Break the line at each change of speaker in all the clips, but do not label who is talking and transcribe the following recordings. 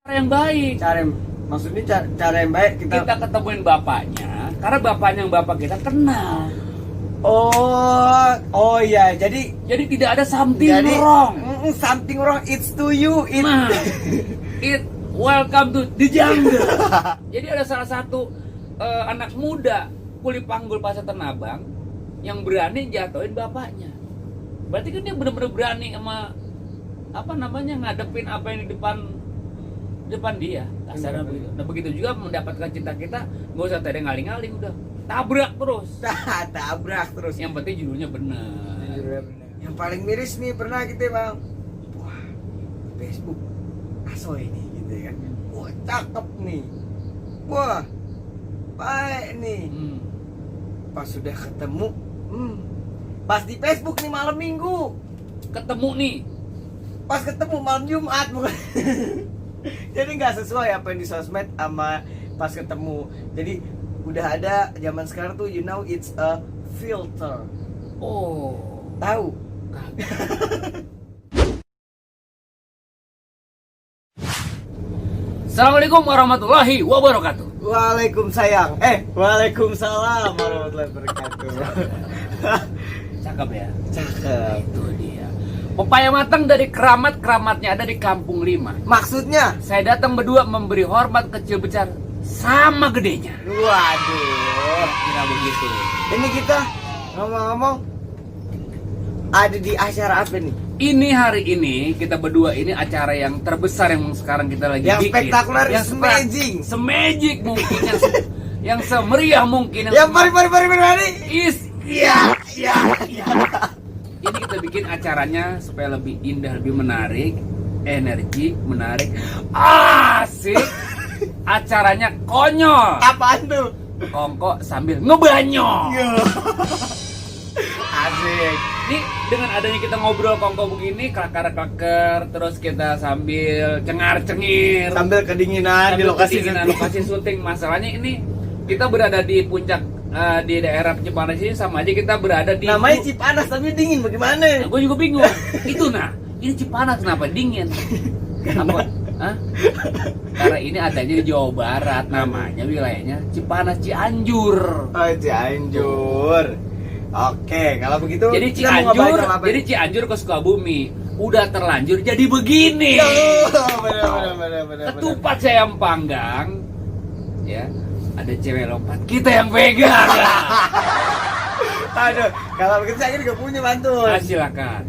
yang baik.
Maksudnya cara yang baik
Kita ketemuin bapaknya, karena bapaknya yang bapak kita kenal.
Oh iya, jadi
tidak ada something wrong.
Something wrong, it's to you.
Nah, welcome to the jungle. Jadi ada salah satu anak muda kuli panggul Pasar Tanah Abang yang berani jatuhin bapaknya. Berarti kan dia benar-benar berani sama ngadepin apa yang di depan dia. Kasarnya begitu. Nah begitu juga mendapatkan cinta kita, nggak usah ada ngaling-ngaling, udah tabrak terus.
Tabrak terus.
Yang penting judulnya benar.
Yang paling miris nih pernah kita bang, wah Facebook asoy nih gitu kan, wah cakep nih, wah baik nih. Pas sudah ketemu, pas di Facebook nih malam minggu,
ketemu nih,
pas ketemu malam Jumat bukan. Jadi nggak sesuai apa yang di sosmed sama pas ketemu. Jadi udah ada zaman sekarang tuh, you know, it's a filter.
Oh,
Tahu?
Assalamualaikum warahmatullahi wabarakatuh.
Waalaikumsalam warahmatullahi wabarakatuh.
Cakep ya?
Cakep.
Itu dia. Pepaya matang dari keramat-keramatnya ada di Kampung 5.
Maksudnya?
Saya datang berdua memberi hormat kecil besar sama gedenya.
Waduh,
Kira begitu.
ini kita ngomong-ngomong ada di acara apa nih?
Ini hari ini kita berdua ini acara yang terbesar yang sekarang kita lagi
Yang
bikin.
spektakuler, semaging.
Semagic mungkin yang semeriah mungkin.
Yang paling
Iya. Ini kita bikin acaranya supaya lebih indah, lebih menarik, energi, menarik, asik. Acaranya konyol.
Apaan tuh?
Kongko sambil ngebanyol.
Asik.
Ini dengan adanya kita ngobrol kongko begini, kelakar-kelakar, terus kita sambil cengar-cengir,
Sambil kedinginan di lokasi
syuting. Masalahnya ini kita berada di puncak, di daerah Cipanas ini, sama aja kita berada di
namanya Cipanas tapi dingin bagaimana?
Gue juga bingung. Itu ini Cipanas kenapa dingin? Apa? Hah? Karena ini adanya di Jawa Barat, namanya wilayahnya Cipanas Cianjur.
Oh, Cianjur. Oke, kalau begitu
Jadi
kita mau ngebahas apa?
Cianjur ke Sukabumi. Udah terlanjur jadi begini.
Bener.
Ketupat saya yang panggang, ya. Ada cewek lompat, kita yang pegang.
Aduh, kalau begitu saya juga punya bantul.
Silakan.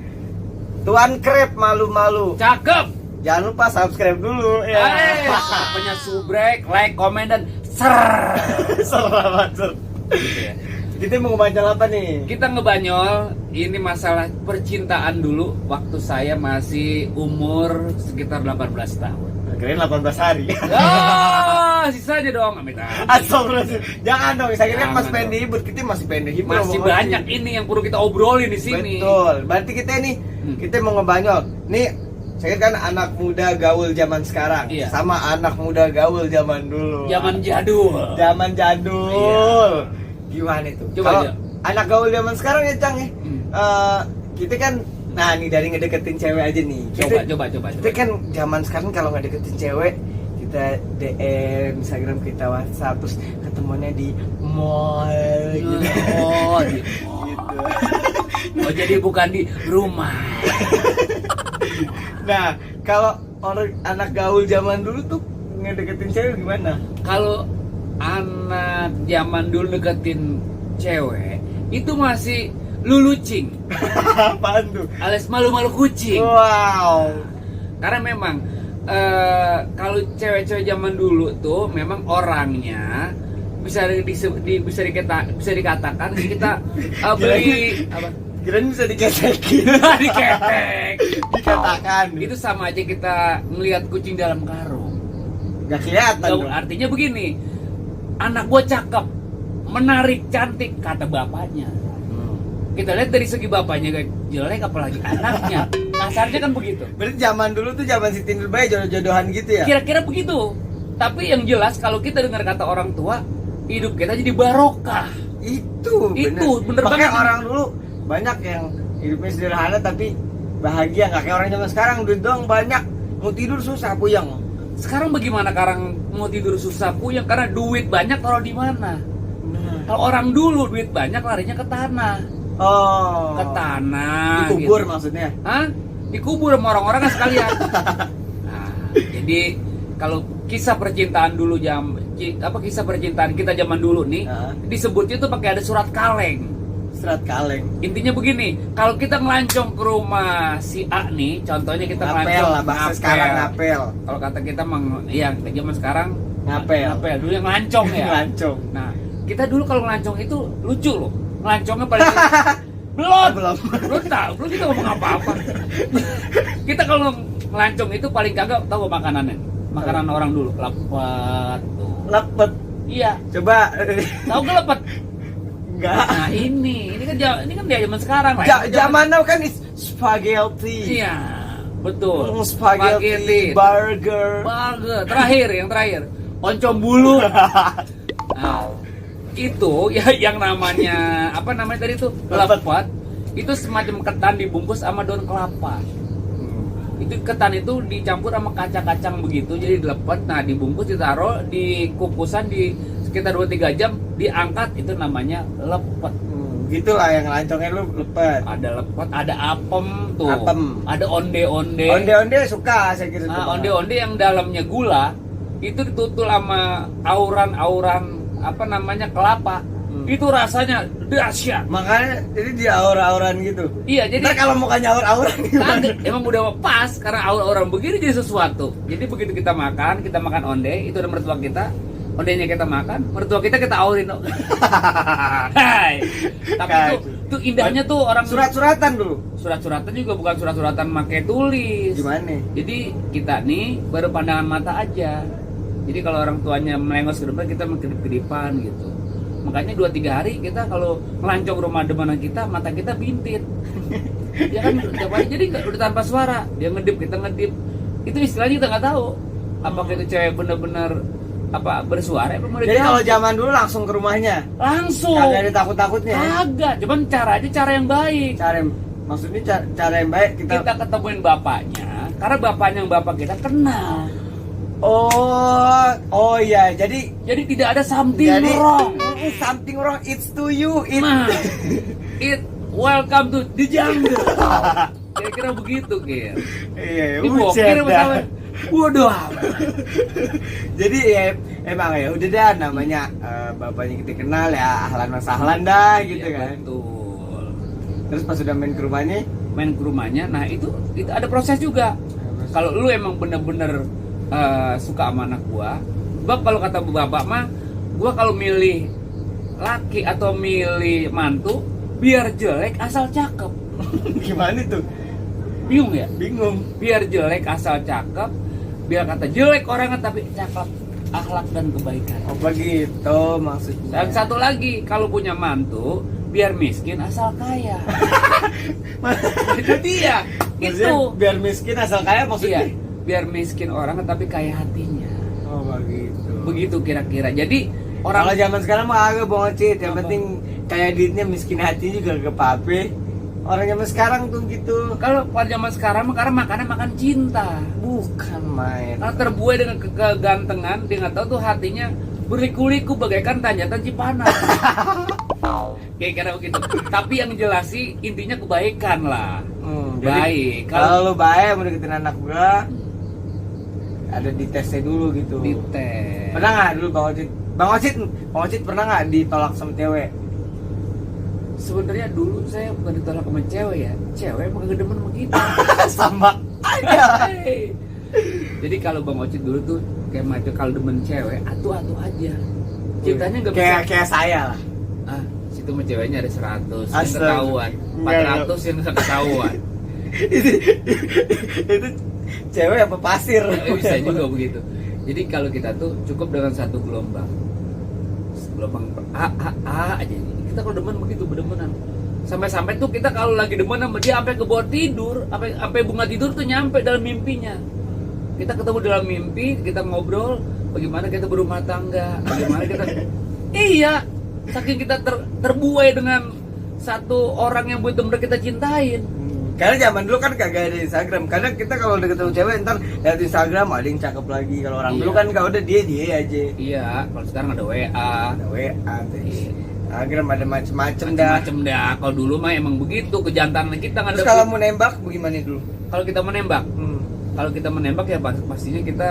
Tuan Krep malu-malu.
Cakep.
Jangan lupa subscribe dulu ya.
Apanya subrek, like, komen dan ser.
Selamat.
Gitu ya.
Kita mau ngebanyol apa nih?
Kita ngebanyol ini masalah percintaan dulu waktu saya masih umur sekitar 18 tahun.
Kirain 18 hari.
Sisanya dong, amit.
Astagfirullahaladzim. Jangan dong, saya kira kan
Jangan
masih pengen dihibur, kita masih pengen dihibur.
Masih banyak ini yang perlu kita obrolin di sini.
Betul. Berarti kita nih, kita mau ngebanyol. Nih, saya kan anak muda gaul zaman sekarang,
iya,
sama anak muda gaul zaman dulu.
Zaman jadul.
Zaman jadul. Iya. Gimana itu?
Coba
Kalau
aja.
anak gaul zaman sekarang ya, Cang ya. Kita kan, nah nih dari ngedeketin cewek aja nih.
Coba.
Kita kan zaman sekarang kalau nggak deketin cewek, kita DM Instagram, kita WhatsApp, terus ketemuannya di mall gitu.
Oh, di mall.
Gitu.
Oh, jadi bukan di rumah.
Nah, kalau orang anak gaul zaman dulu tuh ngedeketin cewek gimana?
Kalau anak zaman dulu deketin cewek itu masih lulucing.
Apaan tuh?
Alias malu-malu kucing.
Wow.
Karena memang kalau cewek-cewek zaman dulu tuh memang orangnya bisa dikatakan kita beli apa?
Kirain bisa diketekin.
Diketek.
Dikatakan.
Itu sama aja kita ngelihat kucing dalam karung.
Gak kelihatan dong.
Artinya begini, anak gua cakep, menarik, cantik, kata bapaknya. Kita lihat dari segi bapaknya gak jelek, apalagi anaknya. Kasarnya kan begitu.
Berarti zaman dulu tuh zaman Siti Nurbaya jodoh-jodohan gitu ya?
Kira-kira begitu. Tapi yang jelas kalau kita dengar kata orang tua, hidup kita jadi barokah.
Itu
bener
Makanya
banget.
orang dulu banyak yang hidupnya sederhana tapi bahagia, nggak kayak orang zaman sekarang duit doang banyak, mau tidur susah puyeng.
Sekarang bagaimana sekarang mau tidur susah puyeng karena duit banyak taruh di mana?
Nah.
Kalau orang dulu duit banyak larinya ke tanah.
Oh.
Ke tanah.
Dikubur
gitu.
maksudnya.
Hah? Dikubur sama orang-orang kan sekalian. Nah, jadi kalau kisah percintaan dulu kisah percintaan kita zaman dulu nih, disebutnya tuh pakai ada surat kaleng.
Surat kaleng.
Intinya begini, kalau kita ngelancong ke rumah si A nih, contohnya kita
Ngapel
ngelancong
lah, bahasa sekarang ngapel.
Kalau kata kita iya zaman sekarang
Ngapel.
dulu yang ngelancong ya.
Ngelancong.
Nah, kita dulu kalau ngelancong itu lucu loh. Ngelancongnya paling belum. Belum tahu, belum kita ngomong apa-apa. Kita kalau ngelancong itu paling kagak tahu makanannya. Makanan orang dulu, lepet tuh.
Lepet.
Iya.
Coba.
Tahu gak lepet?
Enggak.
Nah, ini kan dia zaman sekarang lah.
Zaman now kan is spaghetti.
Iya, betul.
Spaghetti, burger.
Yang terakhir, oncom bulu. Nah, itu ya yang namanya apa namanya tadi itu lepet. Itu semacam ketan dibungkus sama daun kelapa. Itu ketan itu dicampur sama kacang-kacang begitu, jadi lepet. Nah, dibungkus, ditaruh di kukusan di sekitar 2-3 jam, diangkat, itu namanya lepet.
Gitulah yang ngelancongnya lu lepet.
Ada lepet, ada apem tuh.
Apem.
Ada onde-onde.
Onde-onde suka saya kira.
Nah, onde-onde yang dalamnya gula itu ditutul sama auran-auran apa namanya kelapa. Itu rasanya dahsyat.
Makanya jadi dia aura-auran gitu.
Iya, jadi
ntar kalau mukanya aura-auran
kaget. Emang udah pas karena aura-auran begini jadi sesuatu. Jadi begitu kita makan onde, itu ada mertua kita. Ondenya kita makan, mertua kita aurin. Hai. Tapi itu indahnya tuh orang
surat-suratan dulu.
Surat-suratan juga bukan surat-suratan pakai tulis.
Gimana?
Jadi kita nih baru pandangan mata aja. Jadi kalau orang tuanya melengos ke depan, kita kedip-kedipan gitu. Makanya 2-3 hari kita kalau melancong rumah demenan kita, mata kita bintit. Ya kan jadi udah tanpa suara, dia ngedip, kita ngedip. Itu istilahnya kita nggak tahu. Apakah itu cewek bener-bener bersuara
jadi kalau zaman dulu langsung ke rumahnya?
Langsung.
Kagak ada takut-takutnya?
Kagak, cuman cara yang baik.
Maksudnya cara yang baik kita
ketemuin bapaknya, karena bapaknya yang bapak kita kenal.
Oh iya, jadi
tidak ada something wrong.
Something wrong, it's to you.
Welcome to the jungle. Kira-kira begitu, Kir.
Iya,
Kira pertama. Bodoh.
Jadi ya emang ya udah dah namanya bapaknya kita kenal ya, ahlan wa sahlan dah gitu ya, kan.
Betul.
Terus pas sudah main ke rumahnya, nah itu ada proses juga. Kalau lu emang bener-bener suka sama anak gua, kalau kata bapak mah, gua kalau milih laki atau milih mantu biar jelek asal cakep. Gimana tuh?
Bingung ya?
Bingung.
Biar jelek asal cakep, biar kata jelek orangnya tapi cakep, akhlak dan kebaikan.
Oh begitu maksudnya.
Dan satu lagi, kalau punya mantu biar miskin asal kaya. Itu dia. Itu
biar miskin asal kaya maksudnya.
Iya, biar miskin orang tapi kaya hatinya.
Oh begitu.
Begitu kira-kira. Jadi
kalau zaman sekarang mah agak bongcit, yang penting kaya duitnya miskin hati juga ke pape. Orang zaman sekarang tuh gitu.
Kalau pada zaman sekarang karena makan cinta.
Bukan main.
Karena terbuai dengan kegantengan, dia nggak tahu tuh hatinya berliku-liku bagaikan tanjatan Cipanas. Kira-kira begitu. Tapi yang jelas sih intinya kebaikan lah. Baik.
Kalau lu baik mau deketin anak gua, ada di tesnya dulu gitu.
Di tes.
Pernah nggak dulu Bang Ocit pernah nggak ditolak sama cewek?
Sebenarnya dulu saya bukan ditolak sama cewek ya. Cewek emang gak demen sama kita.
Sama aja.
Jadi kalau Bang Ocit dulu tuh kayak macam kalau demen cewek atu-atu aja. Cintanya nggak bisa.
Kayak saya lah.
Situ mah ceweknya ada 100 yang
Astaga.
ketahuan, 400 yang ketahuan.
itu cewek apa pasir?
Bisa juga begitu. Jadi kalau kita tuh cukup dengan satu gelombang A aja. Kita kalau demen begitu bedemenan. Sampai-sampai tuh kita kalau lagi demen sama dia sampai ke bawah tidur, sampai bunga tidur tuh nyampe dalam mimpinya. Kita ketemu dalam mimpi, kita ngobrol bagaimana kita berumah tangga, bagaimana kita iya, saking kita terbuai dengan satu orang yang benar-benar kita cintain.
Karena zaman dulu kan kagak ada Instagram. Kadang kita kalau udah ketemu cewek ntar lihat Instagram ada yang cakep lagi. Kalau orang dulu
Iya.
kan kalau udah dia aja.
Iya, kalau sekarang ada WA,
Ada WA, terus
Iya.
Instagram ada macem-macem dah.
macem-macem dah. Kalau dulu mah emang begitu kejantanan kita nggak
Terus kalau mau nembak bagaimana dulu?
kalau kita menembak, kalau kita menembak ya pastinya kita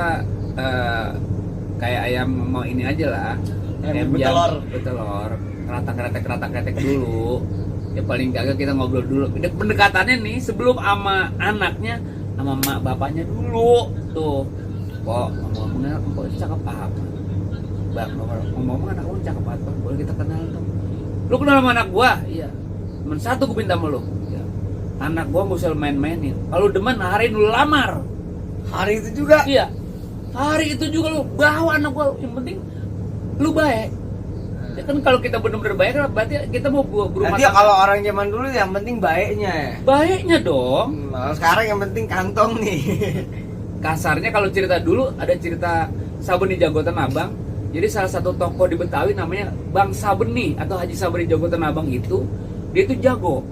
kayak ayam mau ini aja lah.
Ayam betelor.
Betelor. Keratak-keratek dulu. Ya paling kagak kita ngobrol dulu. Pendekatannya nih sebelum sama anaknya, sama mak bapaknya dulu tuh. Kok ngomongnya kok cakep apa? Bang, ngomong anak lu cakep apa? Boleh kita kenal dong. Lu kenal sama anak gua? Iya. Cuman satu gua minta sama lu. Ya. Anak gua gak usah main-mainin. Kalau demen hari dulu lamar.
Hari itu juga.
Iya. Hari itu juga lu bawa anak gua. Yang penting lu baik. Ya kan kalau kita benar-benar baik kan berarti kita mau berumah
Nanti kalau orang zaman dulu yang penting baiknya.
baiknya dong.
Kalau sekarang yang penting kantong nih.
Kasarnya kalau cerita dulu ada cerita Sabeni Jago Tanah Abang. Jadi salah satu tokoh di Betawi namanya Bang Sabeni atau Haji Sabeni Jago Tanah Abang itu dia itu jago.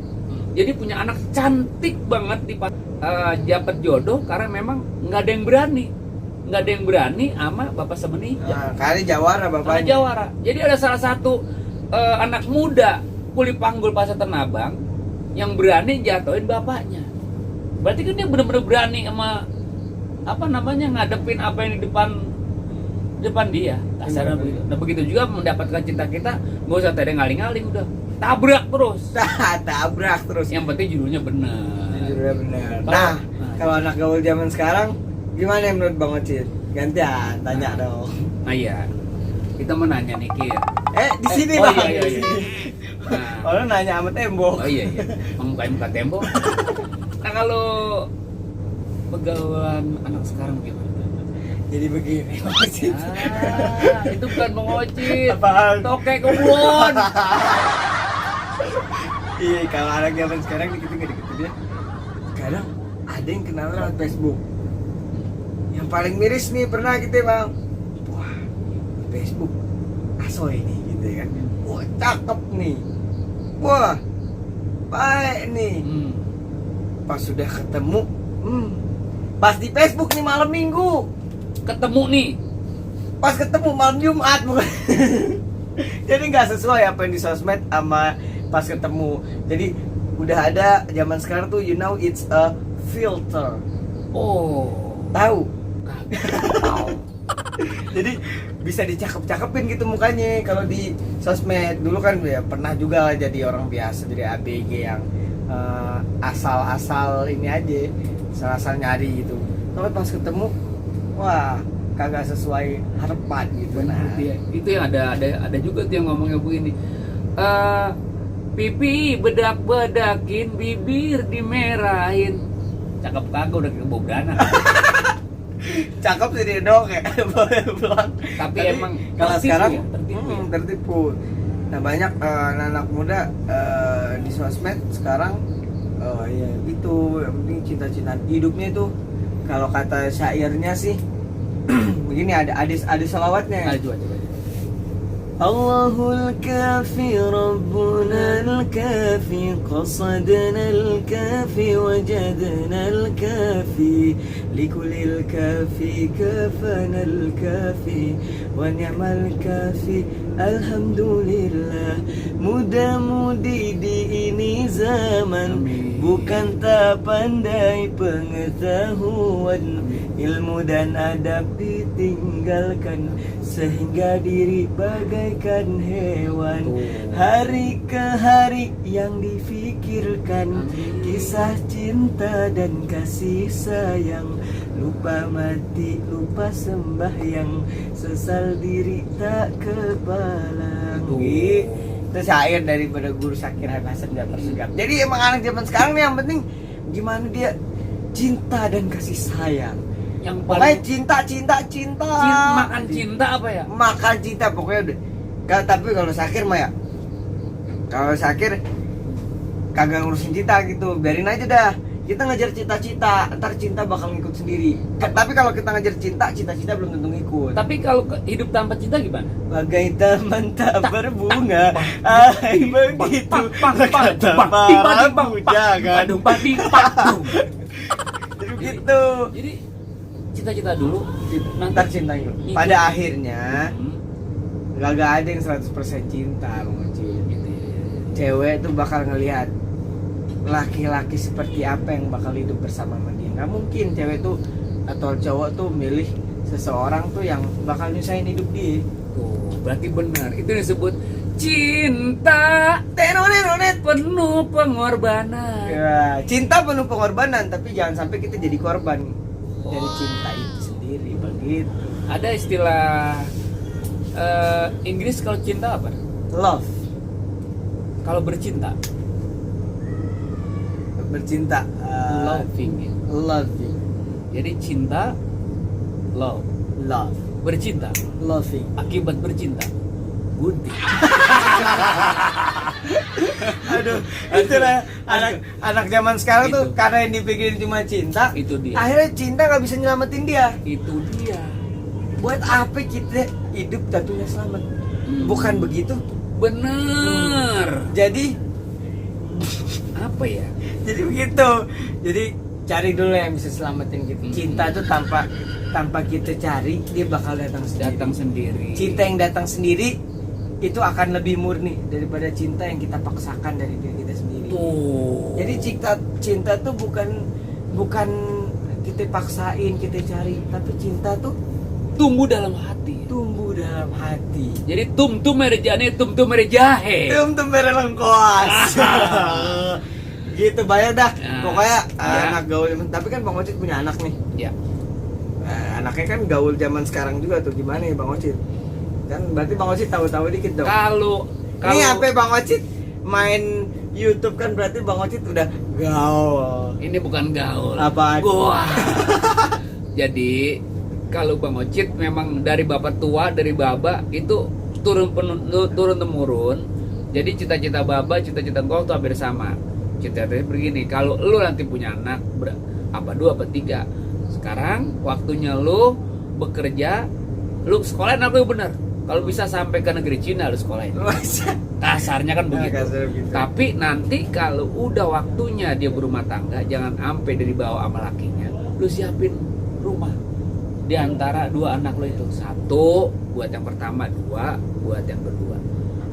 Jadi punya anak cantik banget di dapat jodoh karena memang nggak ada yang berani sama Bapak Sabeni.
Nah, kali Jawara
Karena
bapaknya.
Jawara. Jadi ada salah satu anak muda kuli panggul Pasar Tanah Abang yang berani jatuhin bapaknya. Berarti kan dia benar-benar berani sama apa namanya ngadepin apa yang di depan dia. Kasarnya begitu. Nah begitu juga mendapatkan cinta kita nggak usah ada ngaling-ngaling udah tabrak terus.
Tabrak terus.
Yang penting judulnya benar.
Jujurnya benar.
Kalau-
Nah, kalau anak gaul zaman sekarang gimana menurut Bang Ocit? Gantian tanya dong.
Nah iya. Kita mau nanya nih Ki.
Di sini
oh,
Bang.
iya, iya,
Di
iya.
sini.
Nah,
Orang nanya sama tembok.
oh iya iya. Muka tembok. Nah kalau pergaulan anak sekarang gimana?
Jadi begini Bang Ocit.
Itu bukan mengocit.
Apaan?
Tokek kebun.
Iya, kalau anak zaman sekarang dikit-dikit dia. Sekarang ada yang kenal lewat Facebook. Yang paling miris nih pernah kita Bang. Wah, Facebook asoy nih gitu kan. Wah, cakep nih. Wah, baik nih. Pas sudah ketemu, pas di Facebook nih malam Minggu.
Ketemu nih.
Pas ketemu malam Jumat bukan. Jadi nggak sesuai apa yang di sosmed sama pas ketemu. Jadi udah ada zaman sekarang tuh you know it's a filter.
Oh.
Tahu?
Tahu.
Jadi bisa dicakep-cakepin gitu mukanya kalau di sosmed. Dulu kan ya pernah juga jadi orang biasa jadi ABG yang asal-asal ini aja, asal-asal nyari gitu. Tapi pas ketemu, wah kagak sesuai harapan gitu.
Benar,
Nah,
itu yang ada juga tuh yang ngomongnya begini. Pipi bedak-bedakin, bibir dimerahin. Cakep kagak udah kayak bobdana.
cakep sih dia dong kayak boleh pulang.
Tapi emang
kalau
tertipu
sekarang
ya, tertipu.
tertipu. Nah banyak anak muda di sosmed sekarang ya itu yang penting cinta-cintaan hidupnya itu kalau kata syairnya sih begini ada salawatnya.
Aduh.
Allahul kafi Rabbuna al-kafi qasadna al-kafi wajadna al-kafi likulil kafi kafana al-kafi wa ni'mal kafi alhamdulillah. Mudah-mudi di ini zaman bukan tak pandai pengetahuan, ilmu dan adab ditinggalkan sehingga diri bagaikan hewan. Hari ke hari yang difikirkan kisah cinta dan kasih sayang, lupa mati lupa sembahyang, sesal diri tak kepalang. Itu syair daripada Guru Syakir Hasan Jafar Segaf. Jadi emang anak zaman sekarang nih yang penting gimana dia cinta dan kasih sayang.
Yang
Pokoknya
paling
cinta.
makan cinta apa ya?
Makan cinta pokoknya udah. Tapi kalau Syakir mah ya, kalau Syakir kagak ngurusin cinta gitu, biarin aja dah. Kita ngejar cita-cita, ntar cinta bakal ngikut sendiri. Tapi kalau kita ngejar cinta, cita-cita belum tentu ngikut.
Tapi kalau hidup tanpa cinta gimana?
Bagai taman tak berbunga, ay begitu kata para bujangan. Jadi begitu.
Jadi cita-cita dulu,
Ntar cinta ngikut.
Ngikut.
Pada akhirnya gak ada yang 100% cinta, Bang Ocit.
Gitu ya.
Cewek tuh bakal ngelihat laki-laki seperti apa yang bakal hidup bersama sama dia. Nggak mungkin cewek tuh atau cowok tuh milih seseorang tuh yang bakal nyusahin hidup dia.
Tuh, berarti benar. Itu disebut cinta
Tenonet.
penuh pengorbanan.
Ya, cinta penuh pengorbanan, tapi jangan sampai kita jadi korban dari
Oh.
cinta itu sendiri, begitu.
Ada istilah Inggris kalau cinta apa?
Love,
Kalau bercinta,
bercinta,
loving. Ya.
loving,
Jadi cinta, love.
love,
Bercinta,
loving.
akibat bercinta, gunting.
Aduh, itulah anak zaman sekarang tuh
Itu.
karena yang dipikirin cuma cinta,
Itu dia.
akhirnya cinta nggak bisa nyelamatin dia.
Itu dia.
Buat apa kita hidup tentunya selamat?
Hmm.
Bukan begitu.
Bener.
Jadi
Apa ya?
begitu. Jadi cari dulu yang bisa selamatin kita. Cinta tuh tanpa kita cari, dia bakal datang sendiri.
Datang sendiri.
Cinta yang datang sendiri itu akan lebih murni daripada cinta yang kita paksakan dari diri kita sendiri.
Tuh.
Jadi cinta tuh bukan kita paksain, kita cari, tapi cinta tuh
tumbuh dalam hati.
tumbuh dalam hati.
Jadi tum merejane, tum merejahe.
Tuh berelengkos. Gitu banyak dah.
Nah,
Pokoknya
ya.
anak gaul. Tapi kan Bang Ocit punya anak nih.
Ya.
Anaknya kan gaul zaman sekarang juga tuh, gimana ya Bang Ocit? Kan berarti Bang Ocit tahu-tahu dikit dong.
Kalau
Ini apa Bang Ocit main YouTube kan berarti Bang Ocit udah gaul.
ini bukan gaul.
Apaan?
Gua. Jadi kalau Bang Ocit memang dari bapak tua, dari baba itu turun temurun. Jadi cita-cita baba, cita-cita gua tuh hampir sama. Cita-citanya begini, kalau lu nanti punya anak apa 2 apa 3. Sekarang waktunya lu bekerja, lu sekolahin anak lu bener. Kalau bisa sampai ke negeri Cina lu sekolahin. Kasarnya kan begitu.
kasar begitu.
Tapi nanti kalau udah waktunya dia berumah tangga, jangan sampai dari bawah sama lakinya. Lu siapin rumah di antara 2 anak lo itu. 1 buat yang pertama, 2 buat yang kedua.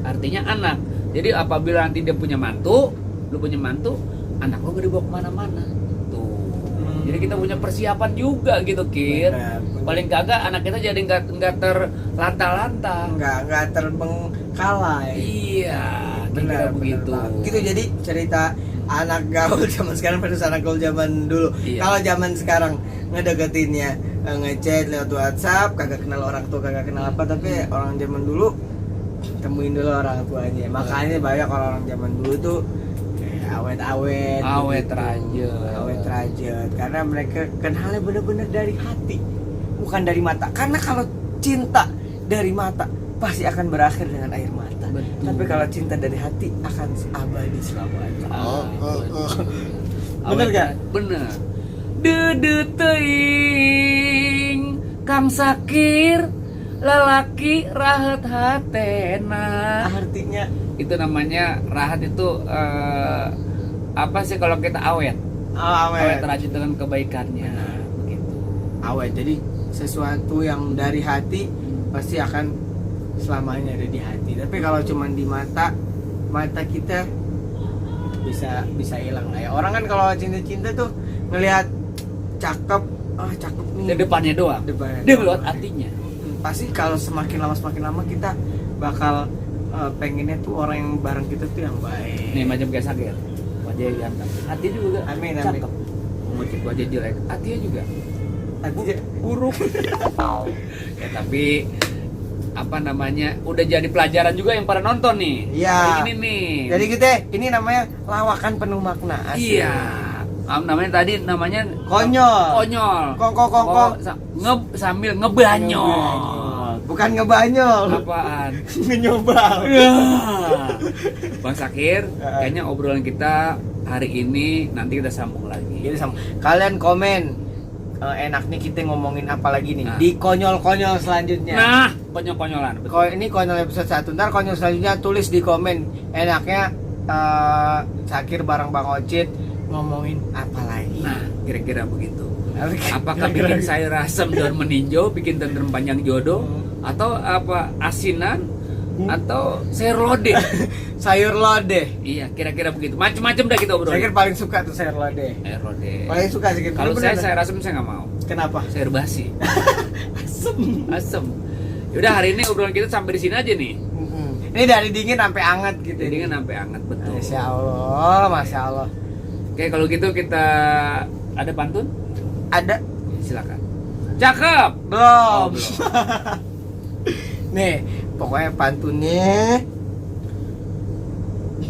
Artinya anak. Jadi apabila nanti dia punya mantu, lu punya mantu, anak lo gak dibawa kemana-mana. Tuh. Jadi kita punya persiapan juga gitu, Kir.
Benar.
Paling kagak anak kita jadi nggak terlanta-lanta.
Nggak terbengkalai.
Iya, kira begitu.
Gitu, jadi cerita anak gaul zaman sekarang versus anak gaul zaman dulu.
Iya.
Kalau zaman sekarang ngedeketinnya ngechat lewat WhatsApp, kagak kenal orang tua, kagak kenal apa, tapi orang zaman dulu temuin dulu orang tuanya. Makanya banyak orang zaman dulu tuh awet-awet,
Awet
begitu.
rajut.
Awet rajut, karena mereka kenalnya bener-bener dari hati, bukan dari mata. Karena kalau cinta dari mata pasti akan berakhir dengan air mata.
Betul.
Tapi kalau cinta dari hati akan abadi selamanya. Bener
Awet
gak?
Bener. Dede teuing Kang Sakir lalaki rahat hatena.
Artinya
Itu namanya rahat itu apa sih kalau kita awet? Awet rajin dengan kebaikannya. Begitu.
awet. Jadi sesuatu yang dari hati pasti akan selamanya ada di hati. Tapi kalau cuma di mata kita bisa hilang lah ya. Orang kan kalau cinta-cinta tuh ngelihat cakep, cakep nih.
Di depannya doang.
Depannya
Dia
doang.
ngeliat artinya.
Pasti kalau semakin lama kita bakal pengennya tuh orang yang bareng kita tuh yang baik.
Nih macam kayak Sakir. Wajahnya ganteng. Hatinya juga
Amin, amin.
cakep. Mungkin wajah jelek. Hatinya juga
Hatinya
buruk. Ya tapi apa namanya udah jadi pelajaran juga yang pada nonton nih.
Iya.
Kayak gini nih.
Jadi gitu ya, ini namanya lawakan penuh makna. Asik.
Iya. Namanya tadi namanya
Konyol.
Konyol.
Kongko.
Sambil ngebanyol.
Bukan ngebanyol.
Apaan?
Nyoba.
Ya. Bang Sakir, kayaknya obrolan kita hari ini nanti kita sambung lagi.
Jadi sama kalian komen enak nih kita ngomongin apa lagi nih
Nah.
di konyol-konyol selanjutnya.
Nah, konyol-konyolan. Betul.
Ini konyol episode 1. Ntar konyol selanjutnya tulis di komen. Enaknya Sakir bareng Bang Ocit ngomongin apa lagi.
Nah, kira-kira begitu.
Kira-kira
Apakah bikin sayur asam daun meninjau, bikin tentrem panjang jodoh, atau apa asinan, atau sayur lodeh?
sayur lodeh.
Iya, kira-kira begitu. Macem-macem dah kita obrolin.
Sakir paling suka tuh sayur lodeh.
Sayur lodeh.
Paling suka Sakir.
Kalau saya
Bener-bener.
sayur asam saya nggak mau.
Kenapa?
Sayur basi.
Asem.
Asam. Yaudah hari ini obrolan kita sampai di sini aja nih.
Ini dari dingin sampai hangat gitu.
Jadi kan sampai hangat betul.
Masya Allah, Masya Allah.
Oke, kalau gitu kita ada pantun?
Ada
Silakan. Cakep.
belum?
Oh, belum.
Nih, pokoknya pantunnya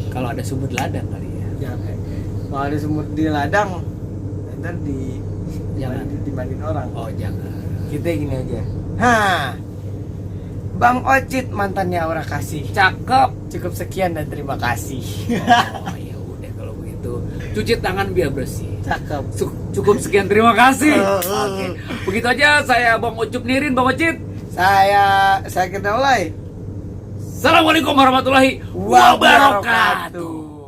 Kalau ada sumber ladang kali ya.
jangan. Kalau ada semut di ladang, ntar
Jangan.
dibanding orang.
Oh, jangan.
Kita gini aja. Bang Ocit mantannya Aura kasih.
Cakep.
Cukup sekian dan terima kasih.
Oh, ya udah kalau begitu. Cuci tangan biar bersih.
Cakep.
Cukup sekian, terima kasih.
Oh.
Oke. Begitu aja, saya Bang Ucup Nirin, Bang Ocit.
Saya kita mulai.
Assalamualaikum warahmatullahi wabarakatuh.